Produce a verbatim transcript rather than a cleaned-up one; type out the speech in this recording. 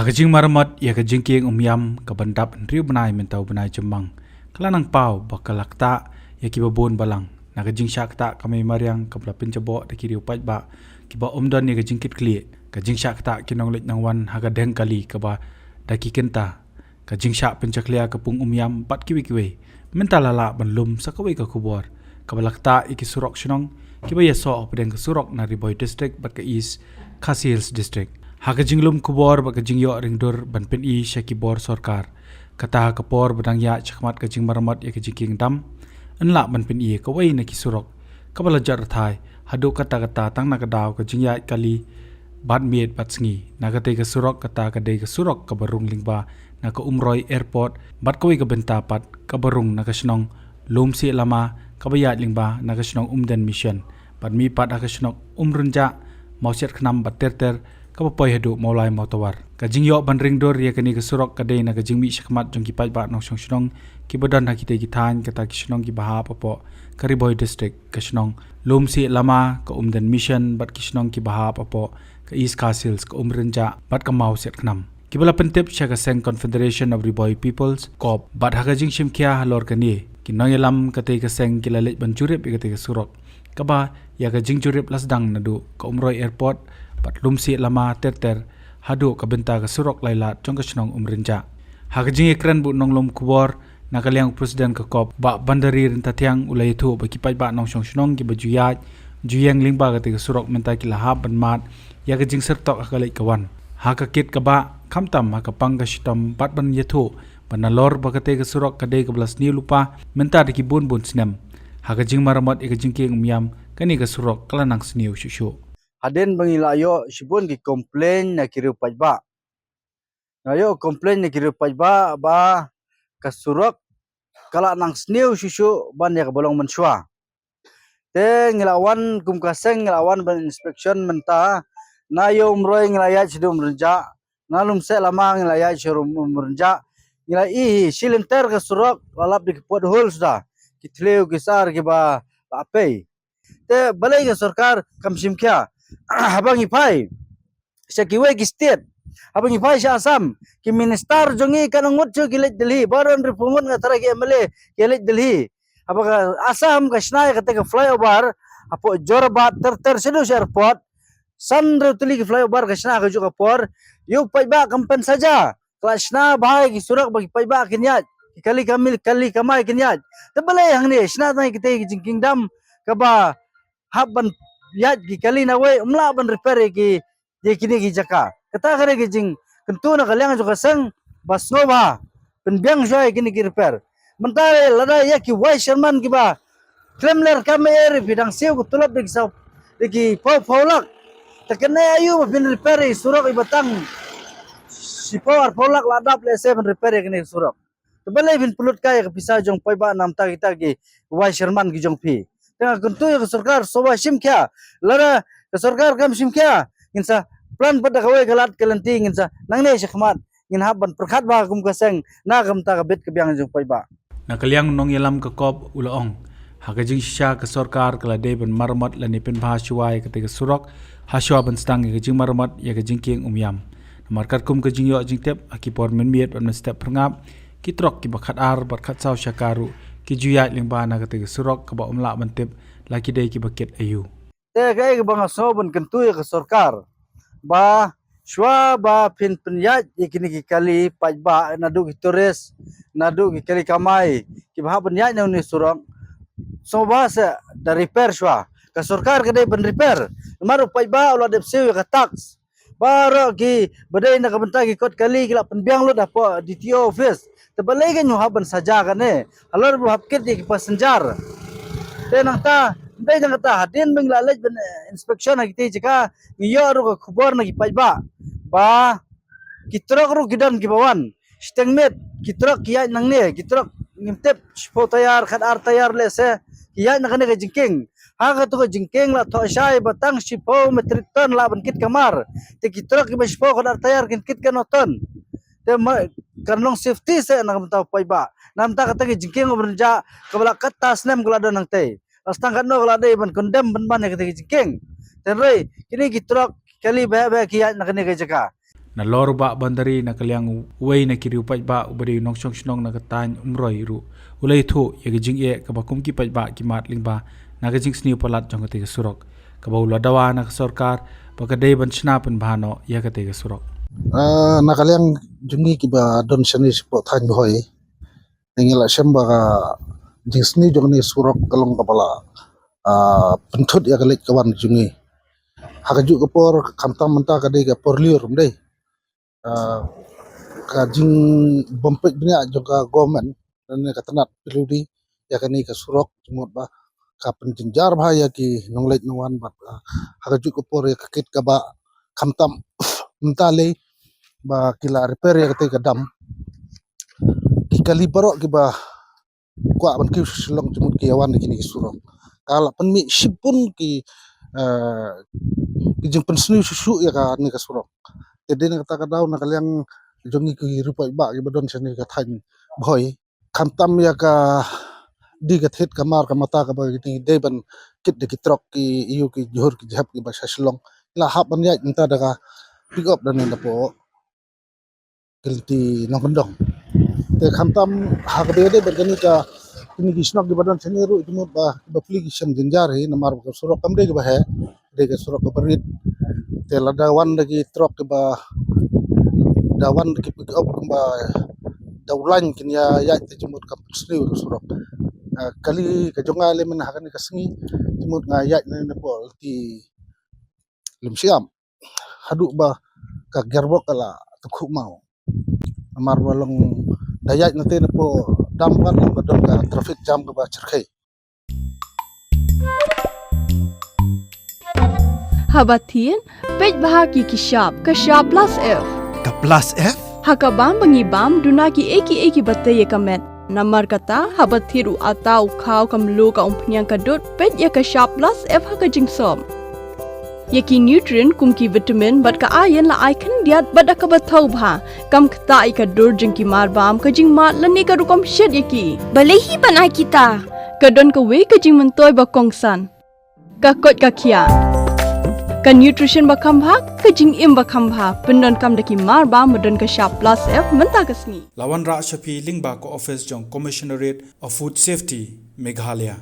Ka jingmaramot ïa ka jingkieng Umiam ka ban dap hynriew bnai mynta u bnai Jymmang ka la nang paw ba ka la ktah ïa kiba bun balang. Na ka jingshah ktah ka mei mariang kaba la pynjaboh da ki riew paidbah kiba ym don ïa ka jingkitkhlieh, ka jingshah ktah ki nongleit nongwan ha ka deng kali kaba da ki kynta, ka jingshah pynjakhlia ka pung Umiam bad kiwei kiwei. Mynta la lah ban lum sa kawei ka khubor kaba la ktah ïa ki surok shnong kiba ïasoh hapdeng ka surok na Ri Bhoi District bad ka East Khasi Hills District. Ha ka jinglum khubor bad ka jingïoh ringdur ban pyni sha ki bor sorkar, kata ha ka por ba dang ïaid shakhmat ka jingmaramot ïa ka jingkieng dam, yn lah ban pyni kawei na ki surok kaba la jot rthai haduh katta katta tang na ka daw ka jingïaid kali bad miet bad sngi. Na katei ka surok, kata ka dei ka surok kaba rung lyngba na ka Umroi Airport bad kawei ka bynta pat kaba rung na ka shnong Lumsieh Lama kaba ïaid lyngba na ka shnong Umden Mission bad mih pat ha ka shnong Umrynjah, Mawsiat Khnam bad ter ter kaba poi haduh Mawlai Mawtawar. Ka jingïoh ban ringdur ïa kane ka surok ka dei na ka jingmih shakhmat jong ki paidbah nongshong shnong kiba don ha kitei ki thaiñ, kata ki shnong kiba hap hapoh ka Ri Bhoi District, ka shnong Lumsieh Lama, ka Umden Mission bad ki shnong kiba hap hapoh ka East Khasi Hills, ka Umrynjah bad ka Mawsiat Khnam, kiba la pyntip sha ka seng Confederation of Ri Bhoi Peoples, COPE. Bad ha ka jingshim khia halor kane, ki nongïalam katei ka seng ki la leit ban jurip ïa katei ka surok, kaba ïa ka jingjurip la sdang naduh ka Umroi Airport bad Lumsieh Lama ter ter haduh ka bynta ka surok Lailad jong ka shnong Umrynjah. Ha ka jingïakren bad u nonglum khubor na ka liang u President ka COPE, Bah Bandari Ryntathiang, u la ïathuh ba ki paidbah nongshong shnong kiba ju ïaid ju ïeng lyngba katei ka surok mynta ki la hap ban mad ïa ka jingsyrtok ha ka leit ka wan ha ka kit ka bah, khamtam ha ka pang ka shitom, bad ban ïathuh ba nalor ba katei ka surok ka dei kaba la sniew lypa mynta da ki bun bun snem, ha ka jingmaramot ïa ka jingkieng Umiam kane ka surok ka la nang sniew shuh shuh. Hadien ba ngi la ïoh shibun ki complain na ki riew paidbah, nga ïoh complain na ki riew paidbah ba ka surok ka la nang sniew shuh shuh ban ïa kaba long mynshuwa. Te ngi la wan kum ka seng, ngi la wan ban inspection mynta. Na ïa Umroi ngi la ïaid sha Umrynjah, na Lumsieh Lama ngi la ïaid sha Umrynjah. Ngi la ïohi shi lynter ka surok la lap da ki potholes da ki thliew ki sar kiba la pei. Te balei ka sorkar kam shim khia? Haba ngi phai sha kiwei ki state, haba ngi phai sha Assam, ki minister jong ngi katno ngut shuh ki leit Delhi, baroh hynriewphew ngut nga tharai ki MLA ki leit Delhi. Haba ka Assam ka shna ïa kata ka flyover hapoh Jorabat ter ter shaduh sha airport. San hynriew tylli ki flyover ka shna ha kajuh ka por. Ïa u paidbah kam pynsaja. Ka la shna bha ïa ki surok ba ki paidbah kin ïaid, ki kali kamai, kali kamai kin ïaid. Te balei hangne shna tang ïa kitei ki jingkieng dam kaba hap ban ïaid ki kali nawei, ym lah ban repair ïa ki, ïa kine ki jaka. Kata ka dei ka jingkyntu na ka liang jong ka seng ba sngewbha pynbiang shuwa ïa kine ki repair. Mynta lada ïa ki vice chairman kiba khlem leh kam, eh, phi dang siew ka tulop da ki saw, da ki phew phew lak. Te kane aïu ba phin repair ïa surok iba tang shiphew arphew lak la dap lehse ban repair ïa kane surok. Te balei phin pynlut kai ïa ka pisa jong paidbah namar kita ki vice chairman ki jong phi? Te nga kyntu ïa ka sorkar sngewbha shim khia. Lada ka sorkar kam shim khia, ngin sa plan pat da kawei ka lad ka lynti, ngin sa nangne shakhmat ngin hap ban pyrkhat bha kum ka seng na ka bynta ka bit ka biang jong paidbah. Na ka liang u nongïalam ka COPE u la ong, ha ka jingshisha ka sorkar ka la dei ban maramot lane pynbha shuwa ïa katei ka surok ha shuwa ban sdang ïa ka jingmaramot ïa ka jingkieng Umiam. Namar katkum ka jingïoh jingtip ha ki por mynmiet bad mynstep phyrngap, ki trok kiba khatar bad khatsaw shaka ruh ki ju ïaid lyngba na katei ka surok kaba ym lah ban tip la ki dei kiba kit aïu. Te kaei kaba nga sngew ban kyntu ïa ka sorkar, ba shuwa ba phin pynïaid ïa kine ki kali paidbah, naduh ki tourist, naduh ki kali kamai kiba hap ban ïaid na une u surok, sngewbha sa da repair shuwa. Ka sorkar ka dei ban repair. Namar u paidbah u la dep siew ïa ka tax. Baroh kiba dei na ka bynta ki kot kali ki la pynbiang lut hapoh DTO office. Te balei kan ym hap ban saja kane halor ba hap kit ïa ki passenger? Te nangta, ym dei tang kata, hadien ba ngi la leit ban, eh, inspection ha kitei ki jaka, ngi ïoh ruh ka khubor na ki paidbah ba ki trok ruh ki don kiba wan. Shiteng miet ki trok ki ïaid nangne, ki trok ngim tip, shiphew taïar, khatar taïar lehse, ki ïaid na kane ka jingkieng. Ha katu ka jingkieng la thoh shai ba tang shiphew metric ton lah ban kit kamar. Te ki trok kiba shiphew khatar taïar kin kit katno ton? Te ma, kan long safety seh na ka bynta u paidbah. Na ka bynta kata ka jingkieng Umrynjah kaba la katta snem ka la don hangtei, la sdang katno ka la dei ban condemn pynban ïa kata ka jingkieng? Te hynrei kine ki trok ki kali ba, ba ki ïaid na kane ka jaka. Nalor u Bah Bandari na ka liang uwei na ki riew paidbah uba dei u nongshong shnong na ka thaiñ Umroi ruh u la ïathuh ïa ka jingeh kaba kum ki paidbah ki mad lyngba na ka jingsniew palat jong katei ka surok, kaba u la dawa na ka sorkar ba ka dei ban shna pynbha noh ïa katei ka surok. Ah, na ka liang jong ngi kiba don shane shapoh thaiñ Bhoi, ngi la shem ba ka jingsniew jong kane ka surok ka long kaba la, ah, pynthut ïa ka leit ka wan jong ngi. Ha kajuh ka por, khamtam mynta ka dei ka por lyiur, ym dei? Ah, ka jingbym peit bniah jong ka government ne ka tnat P W D ïa kane ka surok, jingmut ba ka pynjynjar bha ïa ki nongleit nongwan bad, ah, ha kajuh ka por ïa ka kit kaba khamtam mynta lei ba ki la repair ïa katei ka dam. Ki kali baroh kiba kwah ban kiew sha Shillong jingmut ki ïa wan da kine ki surok. Ka la pynmih shibun ki, eh, ki jingpynsniew shuh shuh ïa kane ka surok. Te dei na kata ka daw na ka liang jong ngi ki riew paidbah kiba don shane ka thaiñ Bhoi, khamtam ïa ka die ka thied ka mar ka mata kaba ngi dei ban kit da ki trok ki ïoh ki jhur ki jhep kiba sha Shillong, la hap ban ïaid mynta da ka pick up da ne da poh ki lynti nongkyndong. Te khamtam ha kaba ïadei bad kane ka, kine ki shnong kiba don shane ruh jingmut ba kiba plie ki shem jynjar hi namar ba ka surok kam dei kaba heh, dei ka surok kaba rit. Te lada wan da ki trok kiba da wan da ki pick up kumba da u lain kin ïa ïaid te jingmut kam pynsniew ka surok. Ah, kali ka jong nga lei mynne ha kane ka sngi jingmut nga ïaid na ne na poh lynti Lymshiam haduh ba ka gearbox ka la tykhuh maw. Namar ba long da ïaid na te na poh dam wan long ka don ka traffic jam kaba chyrkhei. Haba thied, peit bha ki ki shap, ka shap plus F. Ka plus F? Ha ka bam ba ngi bam, duna ki ei ki ei kiba tei ïa ka met. Namar kata, haba thied u atta u khaw ka mluh ka umphniang ka dud, peit ïa ka shap plus F ha ka jingsop. Ïa ki nutrient kum ki vitamin bad ka iron la ai khyndiat bad da kaba thaw bha. Kam ktah ïa ka dur jong ki mar bam, ka jingmad lane ka rukom shet ïa ki. Balei hi ban ai kita? Ka don kawei ka jingmyntoi ba kongsan. Ka koit ka khiah. Ka nutrition ba kham bha, ka jingim ba kham bha. Pyndonkam da ki mar bam ba don ka shap plus F mynta ka sngi. La wanrah sha phi lyngba ka office jong Commissionerate of Food Safety, Meghalaya.